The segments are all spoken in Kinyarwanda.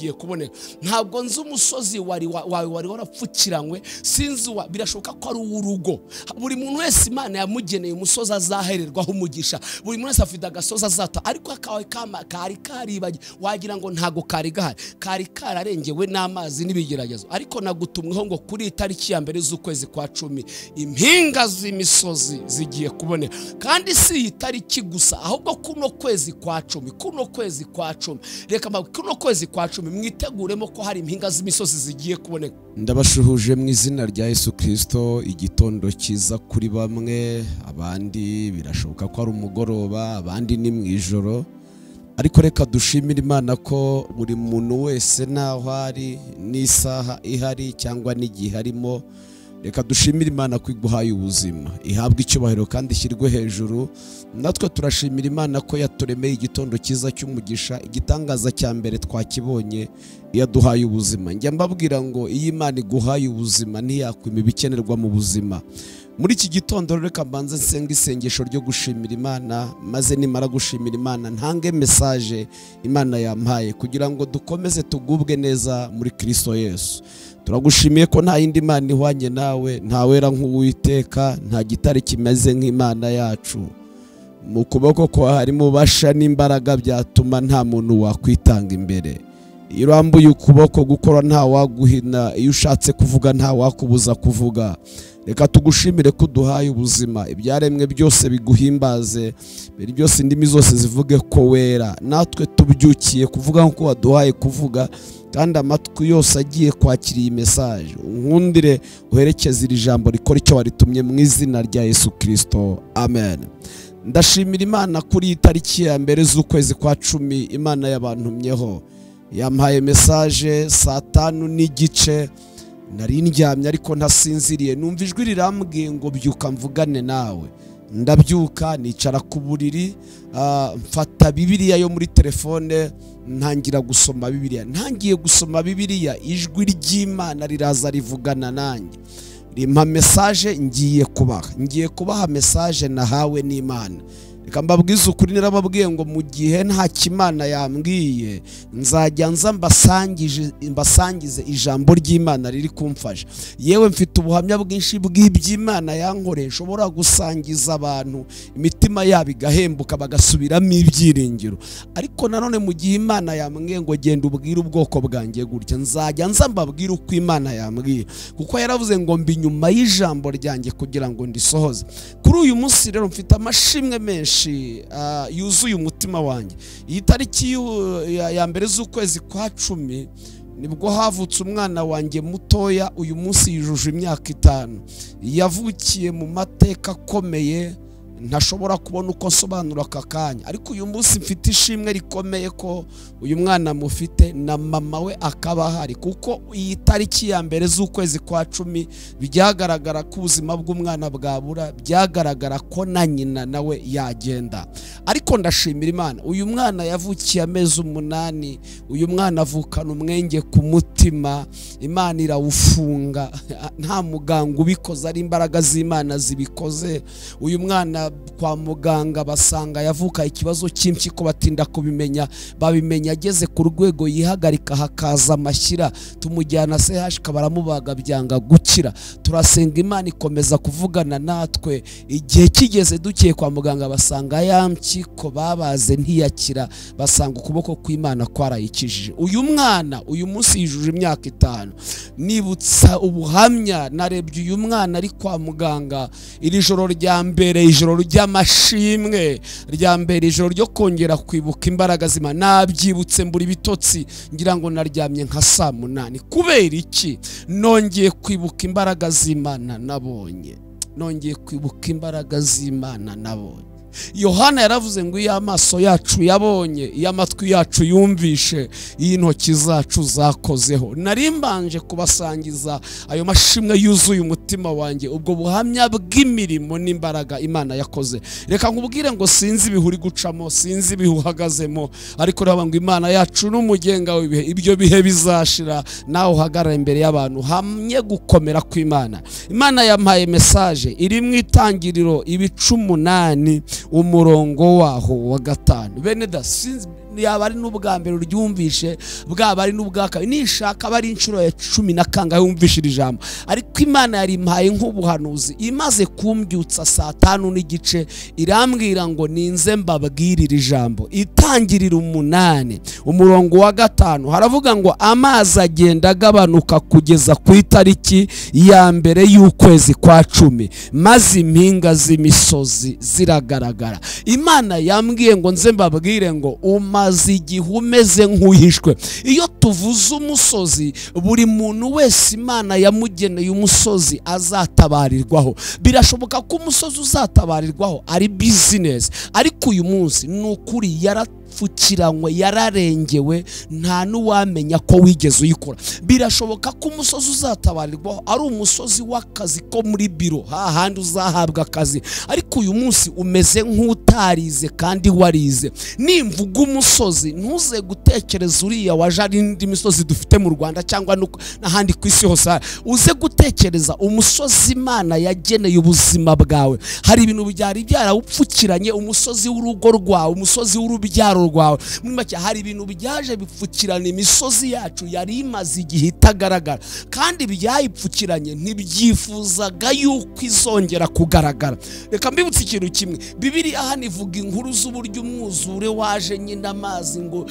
zigiye kuboneka. Ntabwo nzi umusozi wari wawe wari warapfukiranywe, sinzi birashoboka ko ari uw'urugo. Buri muntu wese Imana yamugeneye umusozi azahererwaho umugisha, buri muntu wese afite agasozi azata, ariko akawe kari karibagi wagira ngo ntago kari gahari, kari kararengewe n'amazi n'ibigeragezo. Ariko nagutumweho ngo kuri itariki ya mbere z'ukwezi kwa 10 impinga z'imisozi zigiye kuboneka. Kandi si iyi tariki gusa, ahubwo kuno kwezi kwa 10, kuno kwezi kwa 10, reka kuno kwezi kwa 10 mwiteguremo ko hari impinga z'imisozi zigiye kuboneka. Ndabashuhuje mu izina rya Yesu Kristo. Igitondo cyiza kuri bamwe, abandi birashoboka ko ari umugoroba, abandi ni mu ijoro. Ariko reka dushimire Imana ko buri muntu wese naho ari n'isaha ihari cyangwa n'igihe arimo, reka dushimire Imana ko iguhaye ubuzima, ihabwe icyubahiro kandi ishyirwe hejuru. Natwe turashimira Imana ko yaturemeye igitondo cyiza cy'umugisha. Igitangaza cya mbere twakibonye, yaduhaye ubuzima. Njya mbabwira ngo iyi Imana iguhaye ubuzima ntiyakwima ibikenerwa mu buzima. Muri iki gitondo reka mbanze nsenga isengesho ryo gushimira Imana, maze nimara gushimira Imana ntange message Imana yampaye kugira ngo dukomeze tugubwe neza muri Kristo Yesu. Turagushimiye ko nta yindi Imana ihwanye nawe, nta wera nk'Uwiteka, nta gitare kimeze nk'Imana yacu. Mu kuboko kwa harimo ububasha n'imbaraga byatuma nta muntu wakwitanga imbere. Iyo urambuye ukuboko gukora nta waguhina, iyo ushatse kuvuga nta wakubuza kuvuga. Reka tugushimire ko uduhaye ubuzima, ibyaremwe byose biguhimbaze, ibintu byose indimi zose zivuge ko wera. Natwe tubyukiye kuvuga nkuko waduhaye kuvuga, kandi amatwi yose agiye kwakira iyi message. Unkundire uherekeze iri jambo rikora icyo waritumye mu izina rya Yesu Kristo, amen. Ndashimira Imana kuri iyi tariki ya mbere z'ukwezi kwa 10 Imana yabantumyeho. Yampaye message saa 5:15, nari ndyamye ariko ntasinziriye, numva ijwi rirambwiye ngo byuka mvugane nawe. Ndabyuka nicara ku buriri, mfata Bibiliya yo muri telefone ntangira gusoma Bibiliya. Ntangiye gusoma Bibiliya, ijwi ry'Imana riraza rivugana nanjye, rimpa message ngiye kubaha. Ngiye kubaha message nahawe n'Imana. Reka mbabwize ukuri, narababwiye ngo mu gihe nta kimana yambwiye nzajya nza mbasangize ijambo ry'Imana riri kumfasha. Yewe mfite ubuhamya bwinshi bw'iby'Imana yankoreye, nshobora gusangiza abantu imitima yabo igahembuka bagasubiramo ibyiringiro. Ariko nanone mu gihe Imana yambwiye ngo genda ubwire ubwoko bwanjye gutya, nzajya nza mbabwire uko Imana yambwiye, kuko yaravuze ngo mbi nyuma y'ijambo ryanjye kugira ngo ndisohoze. Kuri uyu munsi rero mfite amashimwe menshi yuzuye umutima wanjye. Iyi tariki ya mbere z'ukwezi kwa 10 nibwo havutse umwana wanjye mutoya. Uyu munsi yujuje imyaka 5. Yavukiye mu mateka akomeye ntashobora kubona uko nsobanura aka kanya, ariko uyu munsi mfite ishimwe rikomeye ko uyu mwana mufite na mama we akaba ahari, kuko iyi tariki ya mbere z'ukwezi kwa 10 byagaragara ko ubuzima bw'umwana bwabura, byagaragara ko na nyina nawe yagenda. Ariko ndashimira Imana, uyu mwana yavukiye amezi 8. Uyu mwana avukana umwenge ku mutima, Imana irawufunga, nta muganga ubikoze, ari imbaraga z'Imana zibikoze. Uyu mwana kwa muganga basanga yavuka ikibazo cy'impyiko, batinda kubimenya, babimenya ageze ku rwego yihagarika hakaza amashyira, tumujyana CHK baramubaga byanga gukira. Turasenga Imana ikomeza kuvugana natwe, igihe kigeze dukiye kwa muganga basanga ya mpyiko babaze ntiyakira, basanga ukuboko kw'Imana kwarayikijije. Uyu mwana uyu munsi yujuje imyaka 5. Nibutsa ubuhamya narebye uyu mwana ari kwa muganga iri joro rya mbere, ijoro ry'amashimwe rya mbere, ijoro ryo kongera kwibuka imbaraga z'Imana. Nabyibutse mbura ibitotsi, ngira ngo naryamye nka saa 8. Kubera iki? Nongeye kwibuka imbaraga z'Imana nabonye, nongeye kwibuka imbaraga z'Imana nabonye. Yohana yaravuze ngo iyo amaso yacu yabonye, iyo amatwi yacu yumvishe, iyo intoki zacu zakozeho. Nari mbanje kubasangiza ayo mashimwe yuzuye umutima wanjye, ubwo buhamya bw'imirimo n'imbaraga Imana yakoze. Reka nkubwire ngo sinzi ibihuri gucamo, sinzi ibihuhagazemo, ariko reba ngo Imana yacu n'umugenga w'ibihe, ibyo bihe bizashira, nawe uhagarara imbere y'abantu hamye gukomera kw'Imana. Imana yampaye message iri mu itangiriro ibice 8 umurongo waho wa 5. Bene da, sinzi Yaba ari n'ubwa mbere uryumvishe, bwaba ari n'ubwa kabiri, nishaka bari inshuro ya 10 na kangahe wumvishe iri jambo, ariko Imana yarimpaye nk'ubuhanuzi. Imaze kumbyutsa saa 5:15 irambwira ngo ninze mbabwire iri jambo. Itangirira 8 umurongo wa 5 haravuga ngo amazi agenda agabanuka kugeza ku itariki ya mbere y'ukwezi kwa 10, maze impinga z'imisozi ziragaragara. Imana yambwiye ngo nze mbabwire ngo umaze igihe umeze nk'uhishwe. Iyo tuvuze umusozi, buri muntu wese Imana yamugeneye umusozi azatabarirwaho. Birashoboka ko umusozi uzatabarirwaho ari business, ariko uyu munsi ni ukuri yarapfukiranywe, yararengewe, nta n'uwamenya ko wigeze uyikora. Birashoboka ko umusozi uzatabarirwaho ari umusozi w'akazi ko muri biro, hahandi uzahabwa akazi, ariko uyu munsi umeze nk'utarize kandi warize. Nimvuga umusozi ntuze gutekereza uriya waje ari indi misozi dufite mu Rwanda cyangwa n'ahandi ku isi hose, uze gutekereza umusozi Imana yageneye ubuzima bwawe. Hari ibintu byari byarawupfukiranye, umusozi w'urugo rwawe, umusozi w'urubyaro rwawe. Muri make hari ibintu byaje bipfukirana imisozi yacu yari imaze igihe itagaragara, kandi byayipfukiranye ntibyifuzaga yuko izongera kugaragara. Reka mbibutse ikintu kimwe, Bibiliya hano ivuga inkuru z'uburyo umwuzure waje nyine amazi ngo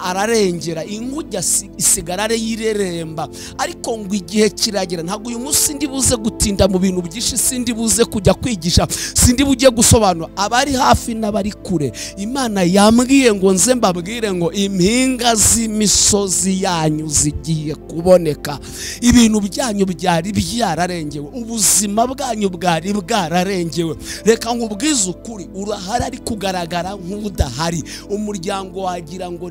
ararengera, inkuge isigara yireremba, ariko ngo igihe kiragera. Ntabwo uyu munsi ndi buze gutinda mu bintu byinshi, sindi buze kujya kwigisha, sindi bujye gusobanura abari hafi n'abari kure. Imana yambwiye ngo nze mbabwire ngo impinga z'imisozi yanyu zigiye kuboneka. Ibintu byanyu byari byararengewe, ubuzima bwanyu bwari bwararengewe. Reka nkubwize ukuri, urahari ari kugaragara nk'udahari. Umuryango wagira ngo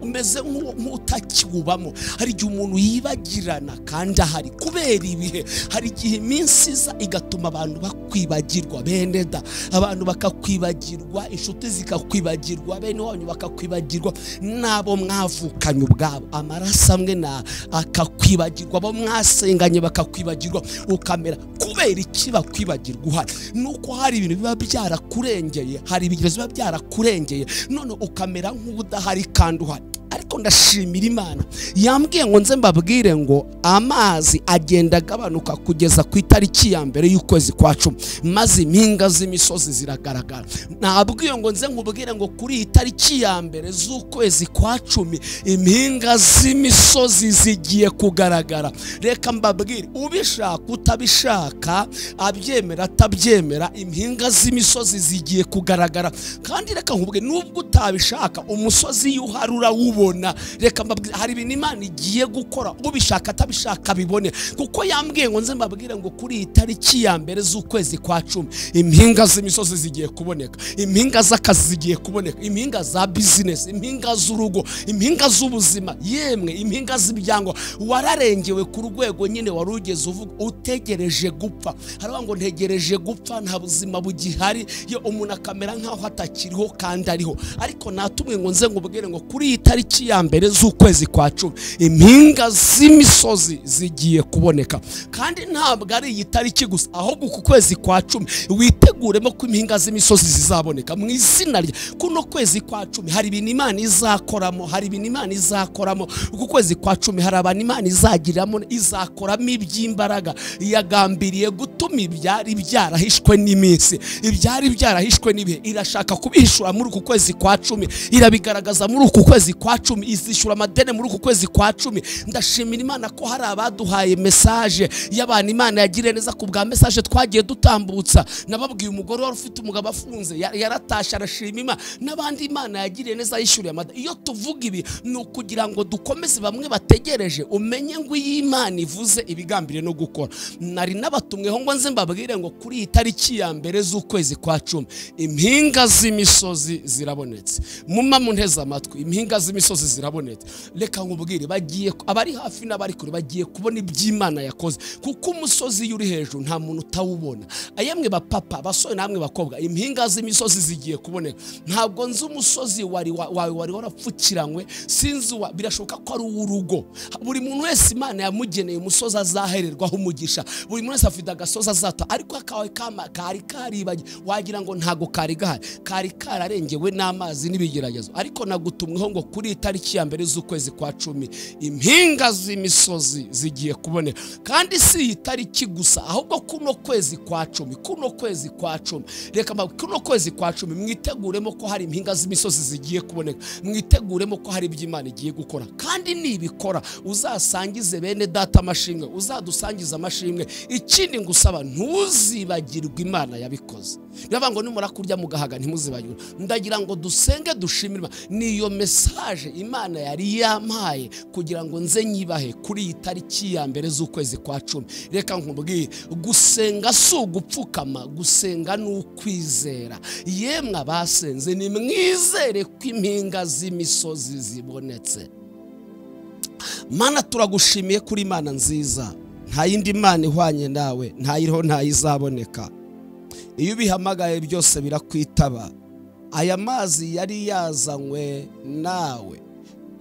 umeze nk'utakiwubamo. Hari igihe umuntu yibagirana kandi ahari kubera ibihe. Hari igihe iminsi iza igatuma abantu bakwibagirwa, bene da, abantu bakakwibagirwa, inshuti zikakwibagirwa, bene wanyu bakakwibagirwa, n'abo mwavukanye ubwabo, amaraso amwe na akakwibagirwa, abo mwasenganye bakakwibagirwa, ukamera kubera iki bakwibagirwa uhari? Nuko hari ibintu biba byarakurengeye, hari ibigeragezo biba byarakurengeye, none ukamera nk'udahari kandi uhari. Ariko ndashimira Imana yambwiye ngo nze mbabwire ngo amazi agenda agabanuka kugeza ku itariki ya mbere y'ukwezi kwa 10, maze impinga z'imisozi ziragaragara. Nabwiye ngo nze nkubwire ngo kuri iyi tariki ya mbere z'ukwezi kwa 10 impinga z'imisozi zigiye kugaragara. Reka mbabwire, ubishaka utabishaka, abyemera atabyemera, impinga z'imisozi zigiye kugaragara. Kandi reka nkubwire, nubwo utabishaka umusozi yuharura wubona. Reka mbabwire, hari ibintu Imana igiye gukora, ubishaka atabishaka bibone, kuko yambwiye ngo nze mbabwire ngo kuri iyi tariki ya mbere z'ukwezi kwa 10 impinga z'imisozi zigiye kuboneka, impinga z'akazi zigiye kuboneka, impinga za business, impinga z'urugo, impinga z'ubuzima, yemwe impinga z'ibyango. Wararengewe ku rwego nyine wari ugeze uvuga utegereje gupfa. Haravuga ngo ntegereje gupfa, nta buzima bugihari, yo umuntu akamera nkaho atakiriho kandi ariho. Ariko natumwe ngo nze nkubwire ngo kuri iyi tariki ya mbere z'ukwezi kwa 10 impinga z'imisozi zigiye kuboneka. Kandi ntabwo ari iyi tariki gusa, ahubwo ku kwezi kwa 10 witeguremo ko impinga z'imisozi zizaboneka mu izina rye. Kuno kwezi kwa 10 hari ibintu Imana izakoramo, hari ibintu Imana izakoramo. Uku kwezi kwa 10 hari abantu Imana izagiriramo, izakoramo iby'imbaraga. Yagambiriye gutuma ibyari byarahishwe n'iminsi, ibyari byarahishwe n'ibihe, irashaka kubihishura muri uku kwezi kwa 10, irabigaragaza muri uku kwezi kwa 10, izishura amadene muri uku kwezi kwa 10. Ndashimira Imana ko hari abaduhaye message y'abantu Imana yagiriye neza ku bwa message twagiye dutambutsa. Nababwiye umugore wari ufite umugabo afunze yaratashe arashima Imana, n'abandi Imana yagiriye neza yishuriye amadeni. Iyo tuvuga ibi ni ukugira ngo dukomeze bamwe bategereje, umenye ngo iyi Imana ivuze ibigambiriye no gukora. Nari nabatumweho ngo nze mbabwire ngo kuri iyi tariki ya mbere z'ukwezi kwa 10 impinga z'imisozi zirabonetse. Muma munteze amatwi, impinga z'imisozi z'imisozi zirabonetse. Reka nkubwire, bagiye abari hafi n'abari kure bagiye kubona iby'Imana yakoze, kuko umusozi iyo uri hejuru nta muntu utawubona. Ayemwe bapapa, basore namwe bakobwa, impinga z'imisozi zigiye kuboneka. Ntabwo nzi umusozi wari wawe wari warapfukiranywe, sinzi birashoboka ko ari uw'urugo. Buri muntu wese Imana yamugeneye umusozi azahererwaho umugisha, buri muntu wese afite agasozi azata, ariko akawe kari karibagi wagira ngo ntago kari gahari, kari kararengewe n'amazi n'ibigeragezo. Ariko nagutumweho ngo kuri itariki ya 1 z'ukwezi kwa 10 impinga z'imisozi zigiye kuboneka. Kandi si itariki gusa, ahubwo kuno kwezi kwa 10, kuno kwezi kwa 10, reka kuno kwezi kwa 10 mwiteguremo ko hari impinga z'imisozi zigiye kuboneka, mwiteguremo ko hari iby'Imana igiye gukora. Kandi nibikora uzasangize bene data amashimwe, uzadusangiza amashimwe. Ikindi ngusaba, ntuzibagirwe Imana yabikoze. Biravuga ngo nimura kurya mugahaga ntimuzibagirwe. Ndagira ngo dusenge dushimire Imana. Niyo message Imana yari yampaye kugira ngo nze nyibahe kuri iyi tariki ya 1 z'ukwezi kwa 10. Reka nkubwire, gusenga si ugupfukama, gusenga ni ukwizera. Yemwe abasenze nimwizere ko impinga z'imisozi zibonetse. Mana, turagushimiye kuri Imana nziza, nta yindi Mana ihwanye nawe, ntayiriho ntayizaboneka. Iyo ubihamagaye byose birakwitaba. Aya mazi yari yazanywe nawe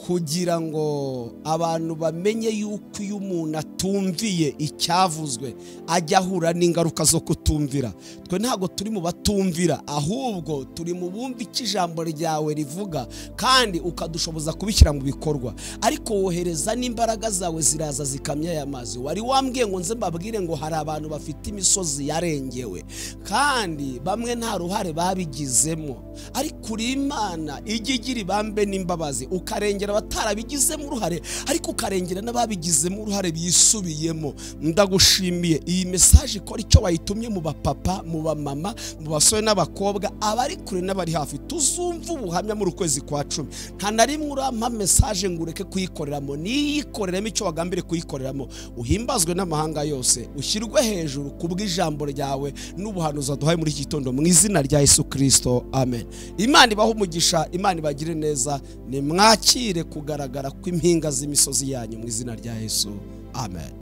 kugira ngo abantu bamenye yuko iyo umuntu atumviye icyavuzwe ajya ahura n'ingaruka zo kutumvira. Twe ntabwo turi mu batumvira, ahubwo turi mu bumva icyo ijambo ryawe rivuga kandi ukadushoboza kubishyira mu bikorwa. Ariko wohereza n'imbaraga zawe ziraza zikamya aya mazi. Wari wambwiye ngo nze mbabwire ngo hari abantu bafite imisozi yarengewe, kandi bamwe nta ruhare babigizemo, ariko uri Imana ijya igira ibambe n'imbabazi, ukarengera abatarabigizemo uruhare, ariko ukarengera n'ababigizemo uruhare bisubiyemo. Ndagushimiye iyi message ikora icyo wayitumye mu bapapa, mu bamama, mu basore n'abakobwa, abari kure n'abari hafi. Tuzumva ubuhamya muri ukwezi kwa 10. Nta na rimwe urampa message ngo ureke kuyikoreramo, niyikoreremo icyo wagambire kuyikoreramo. Uhimbazwe n'amahanga yose, ushyirwe hejuru kubw'ijambo ryawe n'ubuhanuzi waduhaye muri iki gitondo, mu izina rya Yesu Kristo, amen. Imana ibahe umugisha, Imana ibagire neza, nimwakire kugaragara kw'impinga z'imisozi yanyu mu izina rya Yesu, amen.